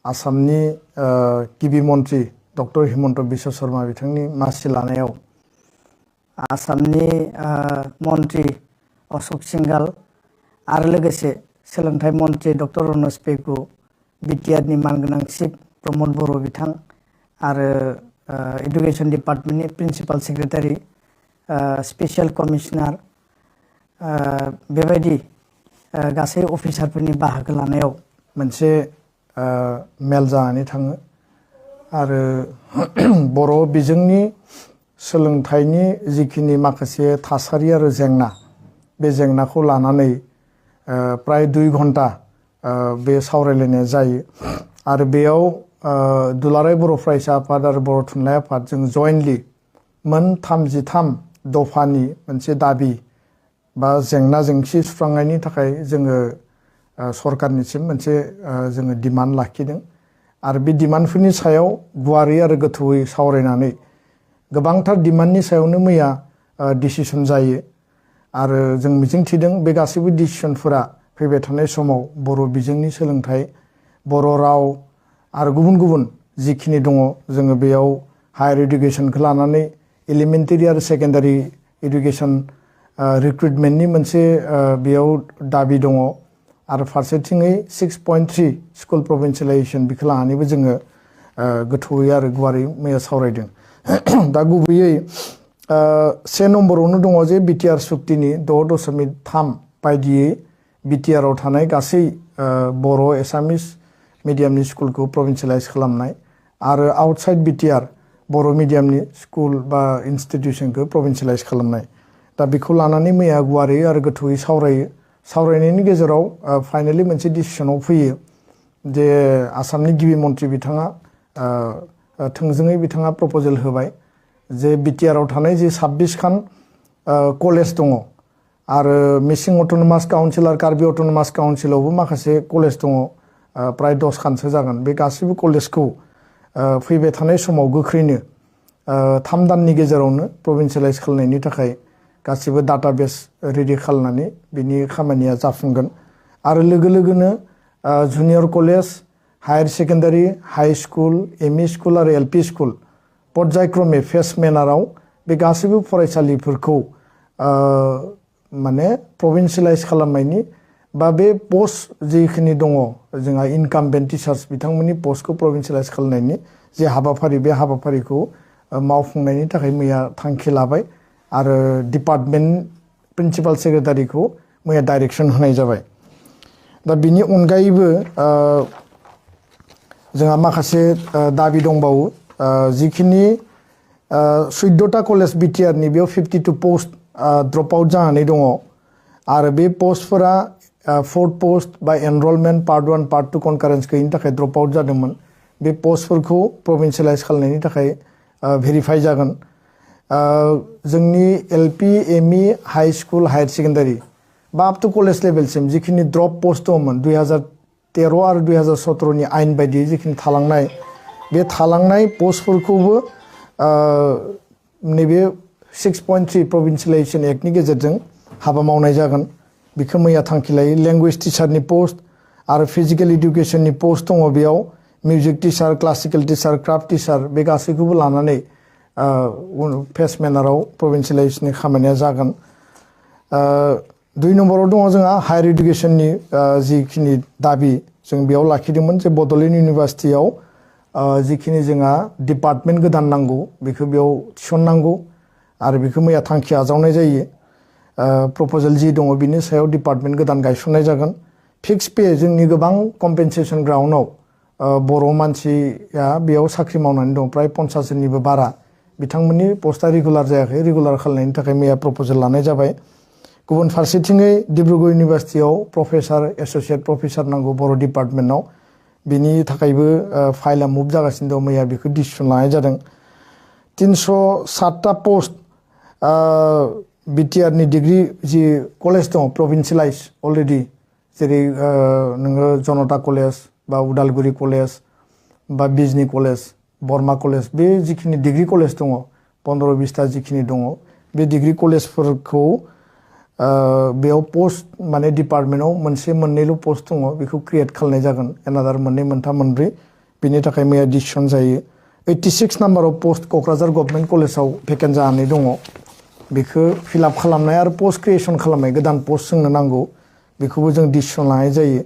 आसामनि गिबि मन्त्रि डक्टर हिमन्त बिश्व शर्मा बिथांनि मासि लानायाव आसामनि मन्त्रि अशोक सिंघाल आरो लोगोसे सोलोंथाइ मन्त्रि डक्टर रनज पेगु बिटिआरनि मानगोनां चिफ प्रमद बर' बिथां आरो एडुकेशन डिपार्टमेन्टनि प्रिन्सिपाल सेक्रेटारि स्पेशल कमिशनार बेबायदि गासै अफिसारफोरनि बाहागो लानायाव मोनसे मेल जानानै थाङो आरो बर' बिजोंनि सोलोंथाइनि जिखिनि माखासे थासारि आरो जेंना बे जेंनाखौ लानानै प्राय 2 घन्टा बे सावरायलायनाय जायो आरो बेयाव दुलाराय बर' फरायसा आफाद आरो बर' थुनलाइ आफाद जों जयेन्टलि मोन 33 दफानि मोनसे दाबि बा जेंना जेंसि सुस्रांनायनि थाखाय जोङो सरकारनिसिम मोनसे जोङो डिमान्ड लाखिदों आरो बे डिमान्डफोरनि सायाव गुवारै आरो गोथौयै सावरायनानै गोबांथार डिमान्डनि सायावनो मैया डिसिसन जायो आरो जों मिजिंथिदों बे गासैबो डिसिसनफोरा फैबाय थानाय समाव बर' बिजोंनि सोलोंथाइ बर' राव आरो गुबुन गुबुन जिखिनि दङ जोङो बेयाव हायार इडुकेशनखौ लानानै एलिमेन्टारि आरो सेकेन्डारि इडुकेशन रिक्रुटमेन्टनि मोनसे बेयाव दाबि दङ आरो फारसेथिङै 6.3 स्कुल प्रभिन्सियेलाइजेसन बेखौ लानानैबो जोङो गोथौयै आरो गुवारै मैया सावरायदों दा गुबैयै 1 नम्बरावनो दङ जे बिटिआर सुक्तिनि 6.3 बायदियै बिटिआरआव थानाय गासै बर' एसामिस मिडियामनि स्कुलखौ प्रभिन्सियेलाइज खालामनाय आरो आउटसाइड बिटिआर बर' मिडियामनि स्कुल बा इन्स्टिटिउसनखौ प्रभिन्सियेलाइज खालामनाय दा बेखौ लानानै मैया गुवारै आरो गोथौयै सावरायनायनि गेजेराव फाइनालि मोनसे डिसिसनाव फैयो जे आसामनि गिबि मन्त्रि बिथाङा थोंजोङै बिथाङा प्रप'जेल होबाय जे बिटिआरआव थानाय जे 26 खान कलेज दङ आरो मिसिं अट'नमास काउन्सिल आरो कार्बि अट'नमास काउन्सिलावबो माखासे कलेज दङ प्राय 10 खानसो जागोन बे गासैबो कलेजखौ फैबाय थानाय समाव गोख्रैनो 3 दाननि गेजेरावनो प्रभिन्सियेलाइज खालामनायनि थाखाय गासिबो डाटाबेस रेडि खालामनानै बिनि खामानिया जाफुंगोन आरो लोगो लोगोनो junior college higher secondary high school ME school आरो एलपि स्कुल पर्यायक्रमे फेस मेनाराव बे गासैबो फरायसालिफोरखौ माने प्रभिन्सियेलाइज खालामनायनि बा बे पस्ट जिखिनि दङ जोंहा इनकामबेन्ट टिचार्स बिथांमोननि पस्टखौ प्रभिन्सियेलाइज खालामनायनि जे हाबाफारि बे हाबाफारिखौ मावफुंनायनि थाखाय मैया थांखि लाबाय आरो डिपार्टमेन्ट प्रिन्सिपाल सेक्रेटारिखौ मैया डाइरेक्सन होनाय जाबाय दा बिनि अनगायैबो जोंहा माखासे दाबि दंबावो जिखिनि 14टा कलेज बिटिआरनि बेयाव 52 पस्ट ड्रप आउट जानानै दङ आरो बे पस्टफोरा 4 पस्ट बा एनरलमेन्ट पार्ट 1 पार्ट 2 कनकारेन्स गैयिनि थाखाय ड्रप आउट जादोंमोन बे पस्टफोरखौ प्रभिन्सियेलाइज खालामनायनि थाखाय भेरिफाइ जागोन जोंनि LP ME high school higher secondary बा आप टु कलेज लेभेलसिम जिखिनि ड्रप पस्ट दंमोन 2013 आरो 2017नि आयेन बायदियै जिखिनि थालांनाय बे थालांनाय पस्टफोरखौबो नैबे 6.3 प्रभिन्सियेलाइजेसन एक्टनि गेजेरजों हाबा मावनाय जागोन बेखौ मैया थांखि लायो लेंगुवेज टिचारनि पस्ट आरो फिजिकेल इडुकेसननि पस्ट दङ बेयाव music teacher classical teacher craft teacher बे गासैखौबो लानानै फेस मेनाराव प्रभिन्सियेलाइजेसननि खामानिया जागोन 2 नम्बराव दङ जोंहा हायार इडुकेसननि जिखिनि दाबि जों बेयाव लाखिदोंमोन जे बड'लेण्ड इउनिभारसिटियाव जिखिनि जोंहा डिपार्टमेन्ट गोदान नांगौ बेखौ बेयाव थिसननांगौ आरो बेखौ मैया थांखि आजावनाय जायो प्रप'जेल जि दङ बिनि सायाव डिपार्टमेन्ट गोदान गायसननाय जागोन फिक्स पे जोंनि गोबां कम्पेनसेसन ग्राउन्डआव बर' मानसिया बेयाव साख्रि मावनानै दं प्राय 50 जननिबो बारा बिथांमोननि पस्टआ रेगुलार जायाखै रेगुलार खालामनायनि थाखाय मैया प्रप'जेल लानाय जाबाय गुबुन फारसेथिङै डिब्रुगड़ इउनिभारसिटियाव प्रफेसार एस'सियेट प्रफेसार नांगौ बर' डिपार्टमेन्टआव बिनि थाखायबो फाइलआ मुभ जागासिनो दं मैया बेखौ डिसिसन लानाय जादों 307टा पस्ट बिटिआरनि डिग्री जि कलेज दं प्रभिन्सियेलाइज अलरेडि जेरै नोङो जनता कलेज बा उदालगुरि कलेज बा बिजनि कलेज बर्मा कलेज बे जिखिनि डिग्री कलेज दङ 15-20टा जिखिनि दङ बे डिग्री कलेजफोरखौ बेयाव पोस्ट माने डिपार्टमेन्टआव मोनसे मोननैल' पोस्ट दङ बेखौ क्रिएट खालामनाय जागोन एनादार मोननै मोनथाम मोनब्रै बिनि थाखाय मैया डिसिसन जायो 86 नाम्बाराव पोस्ट क'क्राझार गभर्नमेंट कलेजाव भेकेन्ट जानानै दङ बेखौ फिलआप खालामनाय आरो पोस्ट क्रिएसन खालामनाय गोदान पोस्ट जोंनो नांगौ बेखौबो जों डिसिसन लानाय जायो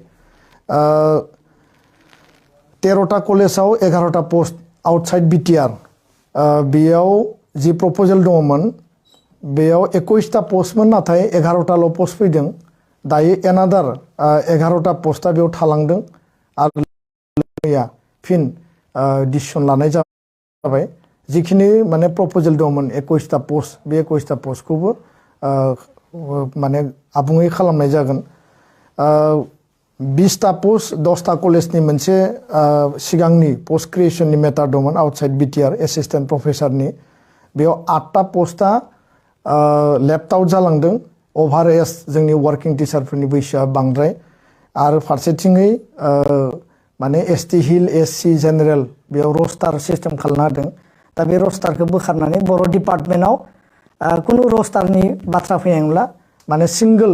13टा कलेजाव 11टा पोस्ट आउटसाइड बिटिआर बेयाव जि प्रप'जेल दङमोन बेयाव 21टा पोस्टमोन नाथाय 11टाल' पोस्ट फैदों दायो एनादार 11टा पोस्टआ बेयाव थालांदों आरो मैया फिन डिसिसन लानाय जाबाय जिखिनि माने प्रप'जेल दङमोन 21टा पोस्ट बे 21टा पोस्टखौबो माने आबुङै खालामनाय जागोन 20टा पोस्ट 10टा कलेजनि मोनसे सिगांनि पोस्ट क्रिएशननि मेटार दंमोन आउटसाइड बिटिआर एसिस्टेन्ट प्रफेसारनि बेयाव 8टा पोस्टआ लेफ्ट आउट जालांदों ओभार एज जोंनि वर्किं टिचारफोरनि बैसोआ बांद्राय आरो फारसेथिङै माने एसटि हिल एससि जेनेरेल बेयाव रस्टार सिस्टेम खालामना होदों दा बे रस्टारखौ बोखारनानै बर' डिपार्टमेन्टआव कुनु रस्टारनि बाथ्रा फैनायब्ला माने सिंगल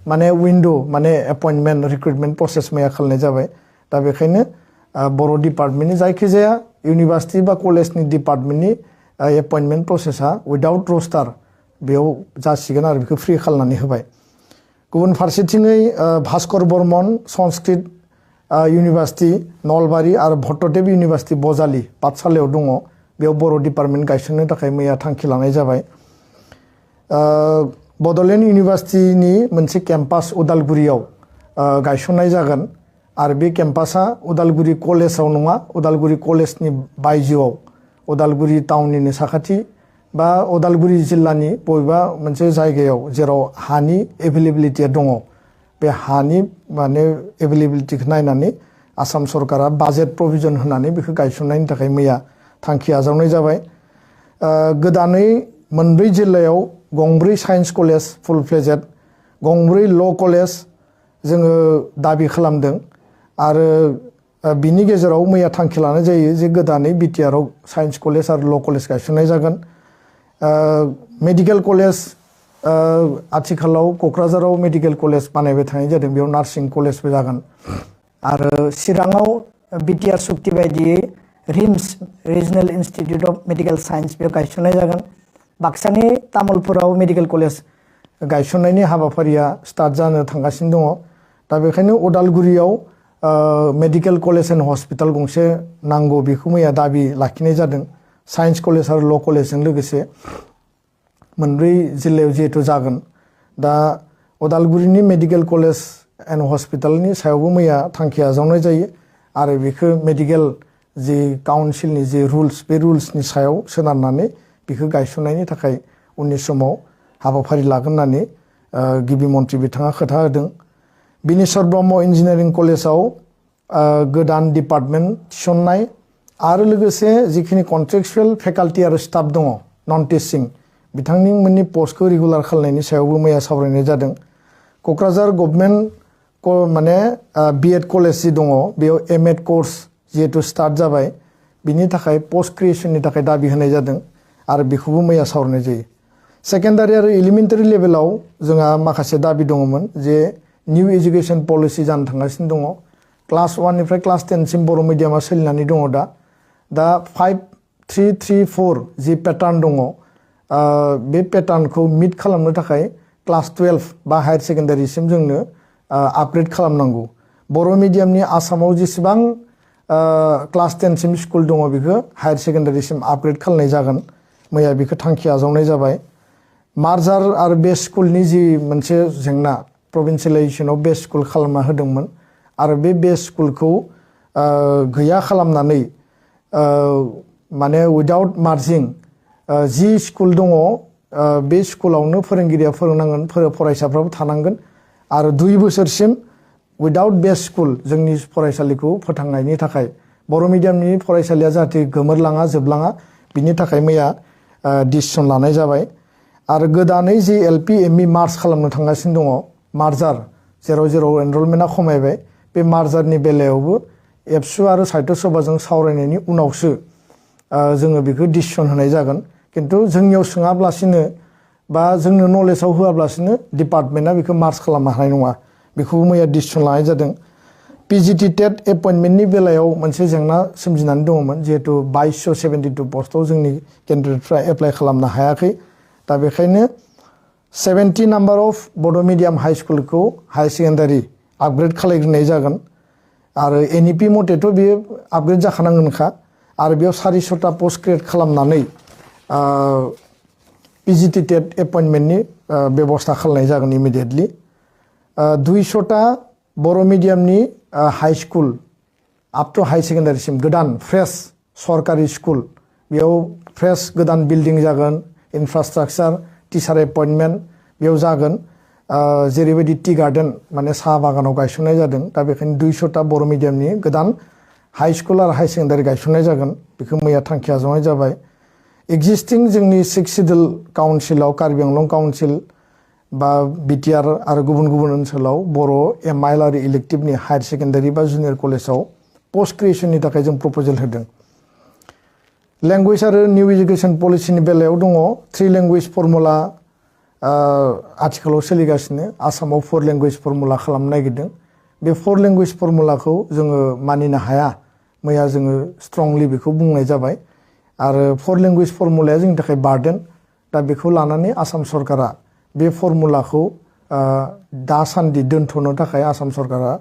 माने विन्डो माने एपइन्टमेन्ट रिक्रुटमेन्ट प्रसेस मैया खालामनाय जाबाय दा बेखायनो बर' डिपार्टमेन्टनि जायखिजाया इउनिभार्सिटि बा कलेजनि डिपार्टमेन्टनि एपइन्टमेन्ट प्रसेसा उइदाउट रस्टार बेयाव जासिगोन आरो बेखौ फ्रि खालामनानै होबाय गुबुन फारसेथिङै भास्कर बर्मन संस्कृत इउनिभार्सिटि नलबारि आरो भट्टदेव इउनिभार्सिटि बजालि पाठसालायाव दङ बेयाव बर' डिपार्टमेन्ट गायसननो थाखाय मैया थांखि लानाय जाबाय बड'लेण्ड इउनिभार्सिटिनि मोनसे केम्पास उदालगुरियाव गायसननाय जागोन आरो बे केम्पासा उदालगुरि कलेजाव नङा उदालगुरि कलेजनि बायजोआव उदालगुरि टाउननिनो साखाथि बा उदालगुरि जिल्लानि बबेबा मोनसे जायगायाव जेराव हानि एभेलेबिलिटिया दङ बे हानि माने एभेलेबिलिटिखौ नायनानै आसाम सरकारा बाजेट प्रभिजन होनानै बेखौ गायसननायनि थाखाय मैया थांखि आजावनाय जाबाय गोदानै मोनब्रै जिल्लायाव गंब्रै साइन्स कलेज फुल फ्लेजेड गंब्रै ल' कलेज जोङो दाबि खालामदों आरो बिनि गेजेराव मैया थांखि लानाय जायो जे गोदानै बिटिआरआव साइन्स कलेज आरो ल' कलेज गायसननाय जागोन मेडिकेल कलेज आथिखालाव क'क्राझाराव मेडिकेल कलेज बानायबाय थानाय जादों बेयाव नार्सिं कलेजबो जागोन आरो चिराङाव बिटिआर सुक्ति बायदियै RIMS regional institute of medical science बेयाव गायसननाय जागोन बाक्सानि तामुलपुराव मेडिकेल कलेज गायसननायनि हाबाफारिया स्टार्ट जानो थांगासिनो दङ दा बेखायनो उदालगुरियाव मेडिकेल कलेज एन्ड हस्पिटाल गंसे नांगौ बेखौ मैया दाबि लाखिनाय जादों साइन्स कलेज आरो ल' कलेजजों लोगोसे मोनब्रै जिल्लायाव जिहेतु जागोन दा उदालगुरिनि मेडिकेल कलेज एन्ड हस्पिटालनि सायावबो मैया थांखि आजावनाय जायो आरो बेखौ मेडिकेल जि काउन्सिलनि जि रुल्स बे रुल्सनि सायाव सोनारनानै बेखौ गायसननायनि थाखाय उननि समाव हाबाफारि लागोन होननानै गिबि मन्थ्रि बिथाङा खोथा होदों बिनेश्वर ब्रह्म इन्जिनियारिं कलेजाव गोदान डिपार्टमेन्ट थिसननाय आरो लोगोसे जिखिनि कन्ट्रेक्चुवेल फेकाल्टि आरो स्टाफ दङ नन टिचिं बिथांमोननि पस्टखौ रेगुलार खालामनायनि सायावबो मैया सावरायनाय जादों क'क्राझार गभर्नमेन्ट माने बिएड कलेज जि दङ बेयाव एमएड कर्स जिहेतु स्टार्ट जाबाय बिनि थाखाय पस्ट क्रिएशननि थाखाय दाबि होनाय जादों आरो बेखौबो मैया सावरायनाय जायो सेकेन्डारि आरो एलिमेन्टारि लेभेलाव जोंहा माखासे दाबि दङमोन जे निउ एजुकेशन पलिसि जानो थांगासिनो दङ क्लास 1निफ्राय क्लास 10 सिम बर' मिडियामा सोलिनानै दङ दा 5334 जि पेटार्न दङ बे पेटार्नखौ मिट खालामनो थाखाय क्लास 12 बा हायार सेकेन्डारिसिम जोंनो आपग्रेड खालामनांगौ बर' मिडियामनि आसामाव जेसेबां क्लास 10 सिम स्कुल दङ बेखौ हायार सेकेन्डारिसिम आपग्रेड खालामनाय जागोन मैया बेखौ थांखि आजावनाय जाबाय मार्जार आरो बेस्ट स्कुलनि जि मोनसे जेंना प्रभिन्सियेलाइजेसनाव बेस्ट स्कुल खालामना होदोंमोन आरो बे बेस्ट स्कुलखौ गैया खालामनानै माने उइदाउट मार्जिं जि स्कुल दङ बे स्कुलावनो फोरोंगिरिया फोरोंनांगोन फरायसाफ्राबो थानांगोन आरो 2 बोसोरसिम उइदाउट बेस्ट स्कुल जोंनि फरायसालिखौ फोथांनायनि थाखाय बर' मिडियामनि फरायसालिया जाहाथे गोमोरलाङा जोबलाङा बिनि थाखाय मैया डिसिसन लानाय जाबाय आरो गोदानै जि एलपि एमइ मार्ज खालामनो थांगासिनो दङ मार्जार जेराव एनरलमेन्टआ खमायबाय बे मार्जारनि बेलायावबो एबसु आरो साहित्य सभाजों सावरायनायनि उनावसो जोङो बेखौ डिसिसन होनाय जागोन खिन्थु जोंनियाव सोङाब्लासिनो बा जोंनो नलेजाव होआब्लासिनो डिपार्टमेन्टआ बेखौ मार्ज खालामनो हानाय नङा बेखौबो मैया डिसिसन लानाय जादों पिजिटि टेट एपइन्टमेन्टनि बेलायाव मोनसे जेंना सोमजिनानै दङमोन जिहेतु 2272 पस्टआव जोंनि केन्डिडेटफ्रा एप्लाइ खालामनो हायाखै दा बेखायनो 70 नाम्बार अफ बड' मिडियाम हाई स्कुलखौ हाई सेकेन्डारि आपग्रेड खालामग्रोनाय जागोन आरो एनइपि मथेथ' बेयो आपग्रेड जाखानांगोनखा आरो बेयाव 400टा पस्ट क्रिएट खालामनानै पिजिटि टेट एपइन्टमेन्टनि बेबस्था खालामनाय जागोन इमिडिएटलि 200टा बर' मिडियामनि high school up to high सेकेन्डारिसिम गोदान फ्रेश सरकारि स्कुल बेयाव फ्रेश गोदान बिल्डिं जागोन इनफ्रास्ट्राक्चार टिचार एपइन्टमेन्ट बेयाव जागोन जेरैबायदि टि गार्डेन माने साहा बागानाव गायसननाय जादों दा बेखायनो 200टा बर' मिडियामनि गोदान हाई स्कुल आरो हाई सेकेन्डारि गायसननाय जागोन बेखौ मैया थांखि आजावनाय जाबाय एक्जिस्टिं जोंनि 6 सिडुल काउन्सिलाव कार्बि आंलं काउन्सिल बा बिटिआर आरो गुबुन गुबुन ओनसोलाव बर' एमआइएल आरो इलेक्टिभनि हायार सेकेन्डारि बा जुनियर कलेजाव पस्ट क्रिएसननि थाखाय जों प्रप'जेल होदों लेंगुवेज आरो निउ एजुकेशन पलिसिनि बेलायाव दङ 3 लेंगुवेज फर्मुला आथिखालाव सोलिगासिनो आसामाव 4 लेंगुवेज फर्मुला खालामनो नागिरदों बे 4 लेंगुवेज फर्मुलाखौ जोङो मानिनो हाया मैया जोङो स्ट्रंलि बेखौ बुंनाय जाबाय आरो 4 लेंगुवेज फर्मुलाया जोंनि थाखाय बार्डेन दा बेखौ लानानै आसाम सरकारा बे फर्मुलाखौ दासान्दि दोनथ'नो थाखाय आसाम सरकारा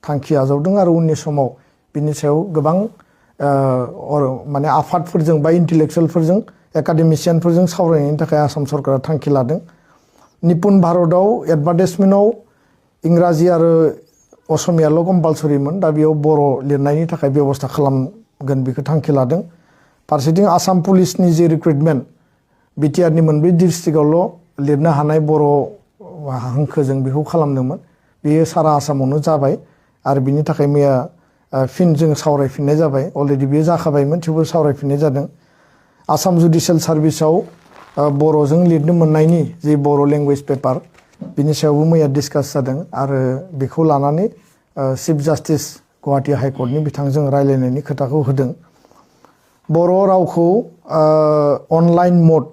थांखि आजावदों आरो उननि समाव बिनि सायाव गोबां माने आफादफोरजों बा इन्टेलेक्सुयेलफोरजों एकाडेमिशियानफोरजों सावरायनायनि थाखाय आसाम सरकारा थांखि लादों निपुन भारतआव एडभार्टाइजमेन्टआव इंराजि आरो असमियाल' कम्पालसरिमोन दा बेयाव बर' लिरनायनि थाखाय बेबस्था खालामगोन बेखौ थांखि लादों फारसेथिं आसाम पुलिसनि जे रिक्रुइटमेन्ट बिटिआरनि मोनब्रै डिस्ट्रिक्टआवल' लिरनो हानाय बर' हांखोजों बेखौ खालामदोंमोन बेयो सारा आसामावनो जाबाय आरो बिनि थाखाय मैया फिन जों सावरायफिननाय जाबाय अलरेडि बेयो जाखाबायमोन थेवबो सावरायफिननाय जादों आसाम जुडिशियेल सार्भिसाव बर'जों लिरनो मोननायनि जे बर' लेंगुवेज पेपार बिनि सायावबो मैया डिसकास जादों आरो बेखौ लानानै चिफ जास्टिस गुवाहाटी हाइकर्टनि बिथांजों रायलायनायनि खोथाखौ होदों बर' रावखौ अनलाइन मड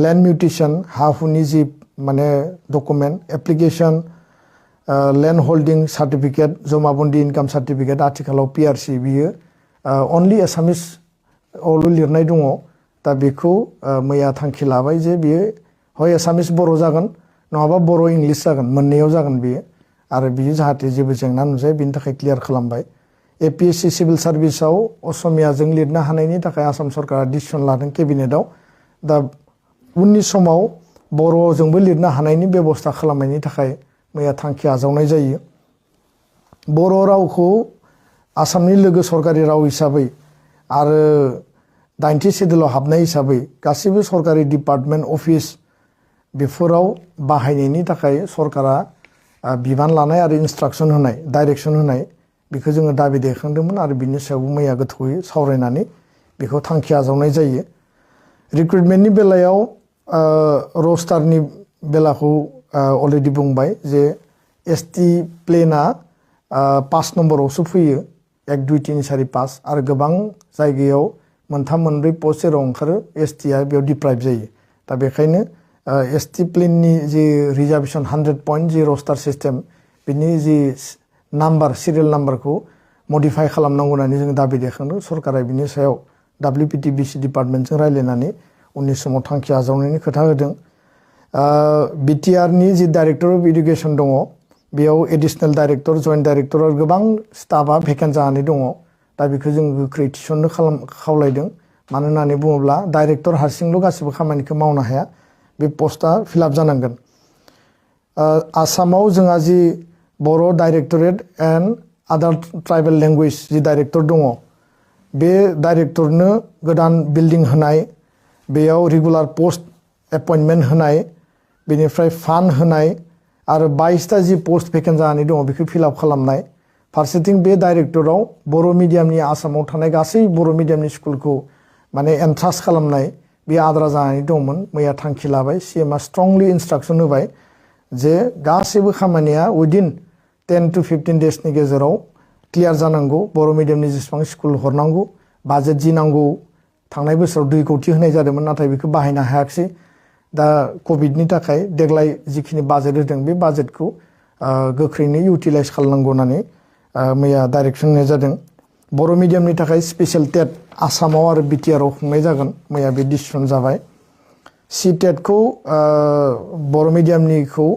लैंड म्यूटेशन हा हुनि जि माने document application land holding certificate जमाबन्दी इनकाम सार्टिफिकेट आथिखालाव पिआरसि बियो अनलि एसामिस आवल' लिरनाय दङ दा बेखौ मैया थांखि लाबाय जे बियो हय एसामिस बर' जागोन नङाबा बर' इंलिस जागोन मोननैयाव जागोन बियो आरो बियो जाहाथे जेबो जेंना नुजाया बिनि थाखाय क्लियार खालामबाय एपिएससि सिभिल सार्भिसाव असमियाजों लिरनो हानायनि थाखाय आसाम सरकारा डिसिसन लादों केबिनेटआव दा उननि समाव बर'जोंबो लिरनो हानायनि बेबस्था खालामनायनि थाखाय मैया थांखि आजावनाय जायो बर' रावखौ आसामनि लोगो सरकारि राव हिसाबै आरो 90 सिडुलाव हाबनाय हिसाबै गासैबो सरकारि डिपार्टमेन्ट अफिस बेफोराव बाहायनायनि थाखाय सरकारा बिबान लानाय आरो इन्सट्राक्सन होनाय डाइरेक्सन होनाय बेखौ जोङो दाबि दैखांदोंमोन आरो बिनि सायावबो मैया गोथौयै सावरायनानै बेखौ थांखि आजावनाय जायो रिक्रुइटमेन्टनि बेलायाव रस्टारनि बेलाखौ अलरेडि बुंबाय जे एसटि प्लेना 5 नम्बरावसो फैयो 1 2 3 4 5 आरो गोबां जायगायाव मोनथाम मोनब्रै पस्ट जेराव ओंखारो एसटिआ बेयाव डिप्राइभ जायो दा बेखायनो एसटि प्लेननि जि रिजार्भेसन 100 पइन्ट जि रस्टार सिस्टेम बिनि जि नाम्बार सिरियल नाम्बारखौ मडिफाइ खालामनांगौ होननानै जों दाबि दैखांदों सरकारा बिनि सायाव WPTBC डिपार्टमेन्टजों रायलायनानै उननि समाव थांखि आजावनायनि खोथा होदों बिटिआरनि जि डाइरेक्टर अफ इडुकेसन दङ बेयाव एडिशनेल डाइरेक्टर जइन्ट डाइरेक्टर आरो गोबां स्टाफआ भेकेन्ट जानानै दङ दा बेखौ जों गोख्रै थिसननो खावलायदों मानो होननानै बुङोब्ला डाइरेक्टर हारसिंल' गासिबो खामानिखौ मावनो हाया बे पस्टआ फिलआप जानांगोन आसामाव जोंहा जि बर' डाइरेक्टरेट एन्ड आदार ट्राइबेल लेंगुवेज जि डाइरेक्टर दङ बे डाइरेक्टरनो गोदान बिल्डिं होनाय बेयाव रेगुलार पस्ट एपइन्टमेन्ट होनाय बेनिफ्राय फान्ड होनाय आरो 22टा जि पस्ट भेकेन्ट जानानै दङ बेखौ फिलआप खालामनाय फारसेथिं बे डाइरेक्टराव बर' मिडियामनि आसामाव थानाय गासै बर' मिडियामनि स्कुलखौ माने एन्ट्रास्ट खालामनाय बे आद्रा जानानै दंमोन मैया थांखि लाबाय सिएमआ स्ट्रंलि इन्सट्राक्सन होबाय जे गासैबो खामानिया उइदिन 10 to 15 डेजनि गेजेराव क्लियार जानांगौ बर' मिडियामनि जेसेबां स्कुल हरनांगौ बाजेट जि नांगौ थांनाय बोसोराव 2 कोटि होनाय जादोंमोन नाथाय बेखौ बाहायनो हायाखिसै दा कभिडनि थाखाय देग्लाय जिखिनि बाजेट होदों बे बाजेटखौ गोख्रैनो इउटिलाइज खालामनांगौ होननानै मैया डाइरेक्सन होनाय जादों बर' मिडियामनि थाखाय स्पेशल टेट आसामाव आरो बिटिआरआव खुंनाय जागोन मैया बे डिसिसन जाबाय सि टेटखौ बर' मिडियामनिखौ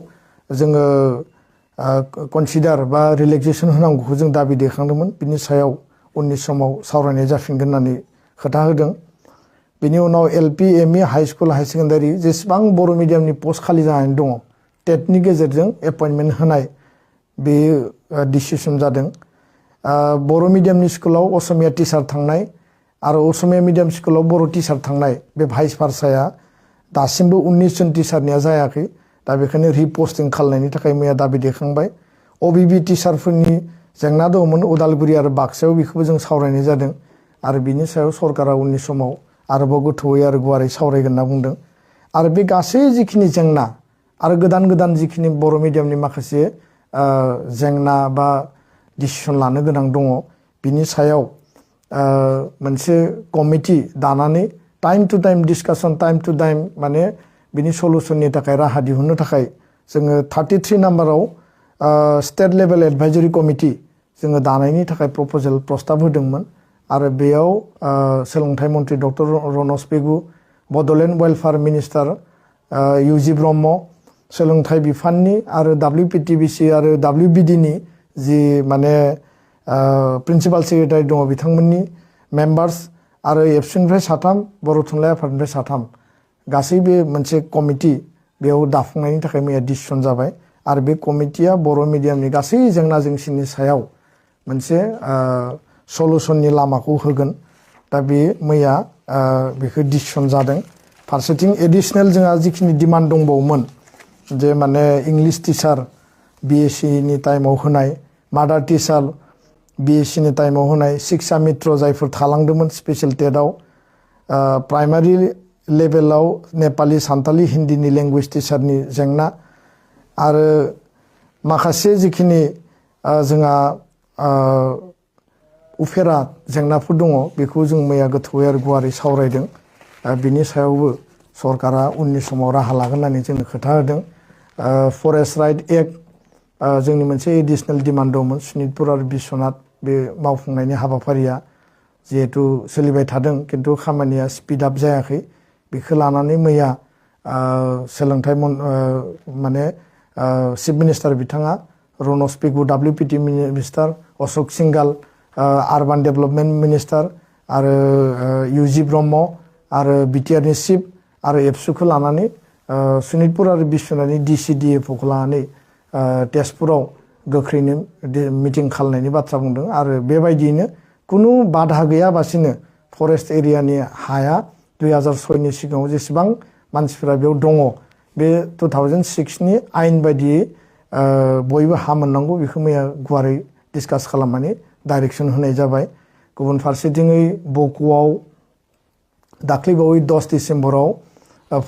जोङो कनसिडार बा रिलेक्सेसन होनांगौखौ जों दाबि दैखांदोंमोन बिनि सायाव उननि समाव सावरायनाय जाफिनगोन होननानै खोथा होदों बिनि उनाव LP ME high school high secondary जेसेबां बर' मिडियामनि पस्ट खालि जानानै दङ टेटनि गेजेरजों एपइन्टमेन्ट होनाय बे डिसिसन जादों बर' मिडियामनि स्कुलाव असमिया टिचार थांनाय आरो असमिया मिडियाम स्कुलाव बर' टिचार थांनाय बे भाइस भार्साया दासिमबो 19 जन टिचारनिया जायाखै दा बेखायनो रिपस्टिं खालामनायनि थाखाय मैया दाबि दैखांबाय अबिबि टिचारफोरनि जेंना दङमोन उदालगुरि आरो बाक्सायाव बेखौबो जों सावरायनाय जादों आरो बिनि सायाव सरकारा उननि समाव आरोबाव गोथौयै आरो गुवारै सावरायगोन होनना बुंदों आरो बे गासै जिखिनि जेंना आरो गोदान गोदान जिखिनि बर' मिडियामनि माखासे जेंना बा डिसिसन लानो गोनां दङ बिनि सायाव मोनसे कमिटि दानानै time to time discussion time to time माने बिनि सलुसननि थाखाय राहा दिहुननो थाखाय जोङो 33 नाम्बाराव स्टेट लेभेल एडभाइजरि कमिटि जोङो दानायनि थाखाय प्रप'जेल प्रस्ताब होदोंमोन आरो बेयाव सोलोंथाइ मन्त्रि doctor Ranoj Pegu Bodoland welfare minister UG Brahma सोलोंथाइ बिफाननि आरो WPTBC आरो WBDनि जि माने प्रिन्सिपाल सेक्रेटारि दङ बिथांमोननि मेम्बार्स आरो एबसुनिफ्राय 3 बर' थुनलाइ आफादनिफ्राय 3 गासैबो मोनसे कमिटि बेयाव दाफुंनायनि थाखाय मैया डिसिसन जाबाय आरो बे कमिटिया बर' मिडियामनि गासै जेंना जेंसिनि सायाव मोनसे सलुसननि लामाखौ होगोन दा बे मैया बेखौ डिसिसन जादों फारसेथिं एडिशनेल जोंहा जिखिनि डिमान्ड दंबावोमोन जे माने इंलिश टिचार BSc नि टाइमाव होनाय मादार टिचार BSc नि टाइमाव होनाय शिक्षा मित्र जायफोर थालांदोंमोन स्पेशल टेटआव प्राइमारि लेभेलाव नेपाली सान्ताली हिन्दीनि लेंगुवेज टिचारनि जेंना आरो माखासे जिखिनि जोंहा उफेरा जेंनाफोर दङ बेखौ जों मैया गोथौयै आरो गुवारै सावरायदों बिनि सायावबो सरकारा उननि समाव राहा लागोन होननानै जोंनो खोथा होदों फरेस्ट राइट एक्ट जोंनि मोनसे एडिशनेल डिमान्ड दंमोन सनितपुर आरो बिश्वनाथ बे मावफुंनायनि हाबाफारिया जिहेतु सोलिबाय थादों किन्तु खामानिया स्पिड आप जायाखै बेखौ लानानै मैया सोलोंथाइ माने चिफ मिनिस्टार बिथाङा Ranoj Pegu WPT minister Ashok Singhal urban development minister आरो इउजि ब्रह्म आरो बिटिआरनि चिफ आरो एबसुखौ लानानै सनितपुर आरो बिश्वनाथनि DCDFOखौ लानानै तेजपुराव गोख्रैनो मिटिं खालामनायनि बाथ्रा बुंदों आरो बेबायदियैनो कुनु बाधा गैयाबासिनो फरेस्ट एरियानि हाया 2006नि सिगाङाव जेसेबां मानसिफोरा बेयाव दङ बे 2006 नि आयेन बायदियै बयबो हा मोननांगौ बेखौ मैया गुवारै डिसकास खालामनानै डाइरेक्सन होनाय जाबाय गुबुन फारसेथिङै बक'आव दाख्लैबावै 10 डिसेम्बराव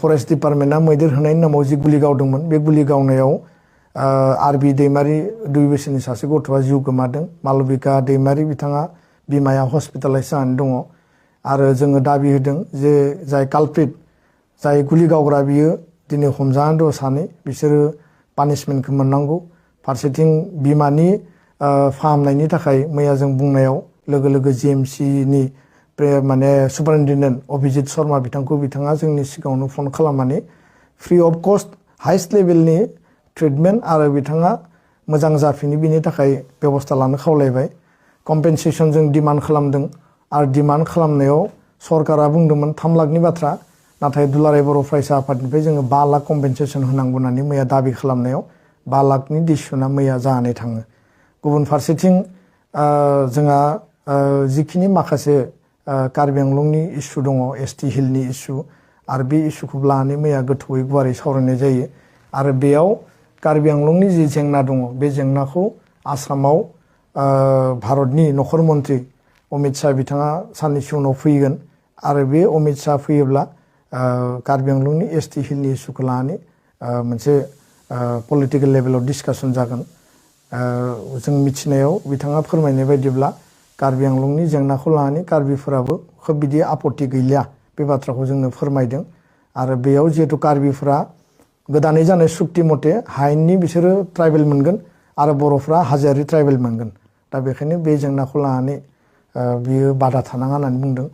फरेस्ट डिपार्टमेन्टआ मैदेर होनायनि नामाव जि गुलि गावदोंमोन बे गुलि गावनायाव आरबि दैमारि 2 बोसोरनि सासे गथ'आ जिउ गोमादों मालबिका दैमारि बिथाङा बिमाया हस्पिटालाइज जानानै दङ आरो जोङो दाबि होदों जे जाय कालप्रिट जाय गुलि गावग्रा बियो दिनै हमजानानै दङ सानै बिसोरो पानिशमेन्टखौ मोननांगौ फारसेथिं बिमानि फाहामनायनि थाखाय मैया जों बुंनायाव लोगो लोगो GMCनि माने सुपारिनटेन्डेन्ट अभिजित शर्मा बिथाङा जोंनि सिगाङावनो फन खालामनानै फ्रि अफ कस्ट हाइस्ट लेभेलनि ट्रिटमेन्ट आरो बिथाङा मोजां जाफिनो बिनि थाखाय बेबस्था लानो खावलायबाय कम्पेनसेसन जों डिमान्ड खालामदों आरो डिमान्ड खालामनायाव सरकारा बुंदोंमोन 3 लाखनि बाथ्रा नाथाय दुलाराय बर' फरायसा आफादनिफ्राय जोङो 5 लाख कम्पेनसेसन होनांगौ होननानै मैया दाबि खालामनायाव 5 लाखनि डिसिसना मैया जानानै थाङो गुबुन फारसेथिं जोंहा जिखिनि माखासे कार्बि आंलंनि इस्यु दङ ST हिलनि इस्यु आरो बे इस्युखौ लानानै मैया गोथौयै गुवारै सावरायनाय जायो आरो बेयाव कार्बि आंलंनि जि जेंना दङ बे जेंनाखौ आसामाव भारतनि नखर मन्त्रि अमित शाह बिथाङा साननैसो उनाव फैगोन आरो बे अमित शाह फैयोब्ला कार्बि आंलंनि ST हिलनि इस्युखौ लानानै मोनसे पलिटिकेल लेभेलाव डिसकासन जागोन जों मिथिनायाव बिथाङा फोरमायनाय बायदिब्ला कार्बि आंलंनि जेंनाखौ लानानै कार्बिफोराबो खोब बिदि आपत्ति गैलिया बे बाथ्राखौ जोंनो फोरमायदों आरो बेयाव जिहेतु कार्बिफोरा गोदानै जानाय सुक्ति मथे हायेननि बिसोरो ट्राइबेल मोनगोन आरो बर'फ्रा हाजोआरि ट्राइबेल मोनगोन दा बेखायनो बे जेंनाखौ लानानै बियो बादा थानाङा होननानै बुंदों।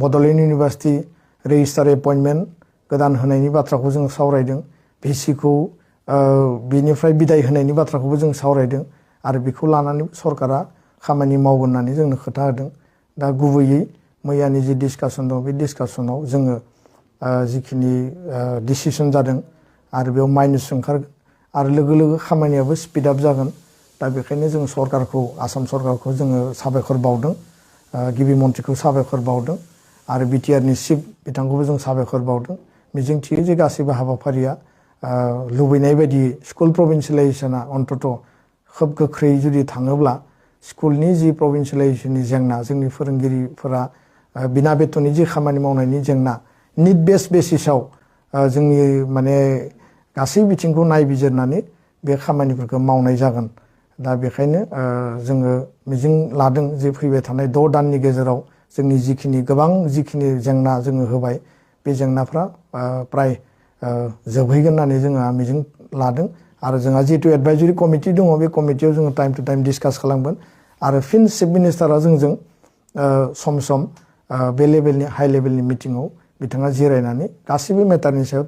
बड'लेण्ड इउनिभार्सिटि रेजिस्टार एपइन्टमेन्ट गोदान होनायनि बाथ्राखौ जों सावरायदों। भिसिखौ बिनिफ्राय बिदाय होनायनि बाथ्राखौबो जों सावरायदों आरो बेखौ लानानै सरकारा खामानि मावगोन होननानै जोंनो खोथा होदों। दा गुबैयै मैयानि जि डिसकासन दं बे डिसकासनाव जोङो जिखिनि डिसिसन जादों आरो बेयाव माइनास ओंखारगोन आरो लोगो लोगो खामानियाबो स्पिड आप जागोन। दा बेखायनो जों सरकारखौ आसाम सरकारखौ जोङो साबायखर बावदों, गिबि मन्थ्रिखौ साबायखर बावदों आरो बिटिआरनि चिफ बिथांखौबो जों साबायखर बावदों। मिजिंथियो जे गासैबो हाबाफारिया लुबैनाय बायदि स्कुल प्रभिन्सियेलाइजेसना अन्तत खोब गोख्रै जुदि थाङोब्ला स्कुलनि जि प्रभिन्सियेलाइजेसननि जेंना, जोंनि फोरोंगिरिफोरा बिना बेतननि जि खामानि मावनायनि जेंना, निड बेस बेसिसाव जोंनि माने गासै बिथिंखौ नायबिजिरनानै बे खामानिफोरखौ मावनाय जागोन। दा बेखायनो जोङो मिजिं लादों जे फैबाय थानाय 6 दाननि गेजेराव जोंनि गोबां जिखिनि जेंना जोङो होबाय बे जेंनाफ्रा प्राय जोबहैगोन होननानै जोङो मिजिं लादों। आरो जोंहा जिहेतु एडभाइजरि कमिटि दङ, बे कमिटियाव जोङो टाइम टु टाइम डिसकास खालामगोन आरो फिन चिफ मिनिस्टारा जोंजों सम सम बे लेभेलनि हाइ लेभेलनि मिटिङाव बिथाङा जिरायनानै गासैबो मेटारनि सायाव